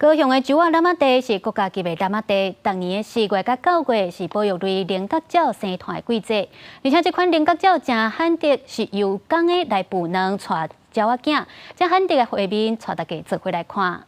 高雄的石仔湳仔地是國家級的湳仔地，逐年的4月佮9月是保育類菱角鳥生湠的季節，而且這款菱角鳥誠罕得，是由公的來孵卵帶鳥仔囝，這罕得的畫面，帶大家做伙來看。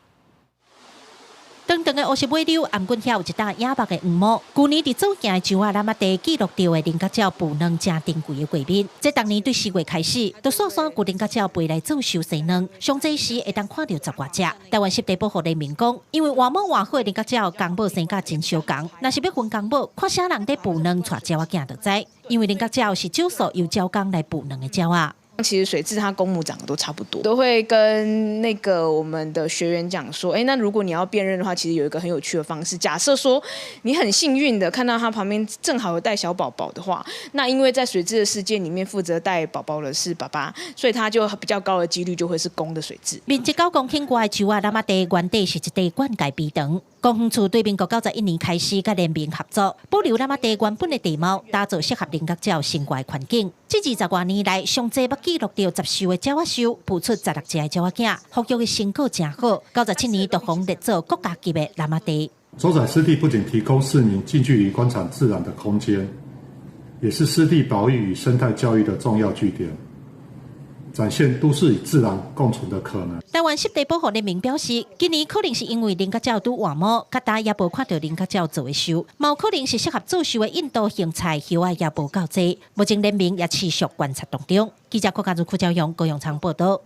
長長的烏色尾溜，頷頸遐有一搭野目的黃毛。舊年佇左營的石仔湳仔地記錄著的菱角鳥孵卵誠珍貴的畫面。這逐年對4月開始，就煞煞有菱角鳥飛來做岫生卵，上濟時會當看著十外隻。台灣濕地保護聯盟講，因為換毛換好的菱角鳥公母生甲真相仝，若是欲分公母，看啥人佇孵卵帶鳥仔囝就知。因為菱角鳥是少數由鳥公來孵卵的鳥仔。其實水雉它公母長得都差不多，都會跟那個我們的學員講說，哎，那如果你要辨認的話，其實有一個很有趣的方式。假設說你很幸運的看到它旁邊正好有帶小寶寶的話，那因為在水雉的世界裡面，負責帶寶寶的是爸爸，所以它就比較高的幾率就會是公的水雉。面積9公頃外的石仔湳仔地，原底是一塊灌溉埤塘。公園處對民國91年開始佮聯盟合作，保留湳仔地原本的地貌，打造適合菱角鳥生活的環境。這20外年來，上濟捌記錄著10獸的鳥仔岫，孵出16隻的鳥仔囝，復育的成果誠好。97年就予列做國家級的湳仔地。左仔濕地不僅提供市民近距離觀察自然的空間，也是濕地保育與生態教育的重要據點，展現都市與自然共存的可能。台灣濕地保護聯盟表示，今年可能是因為菱角鳥拄換毛，較今也無看著菱角鳥做的岫，嘛有可能是適合做岫的印度莼菜葉仔也無夠濟。目前聯盟也持續觀察當中。記者郭家如、柯昭勇、高永昌報道。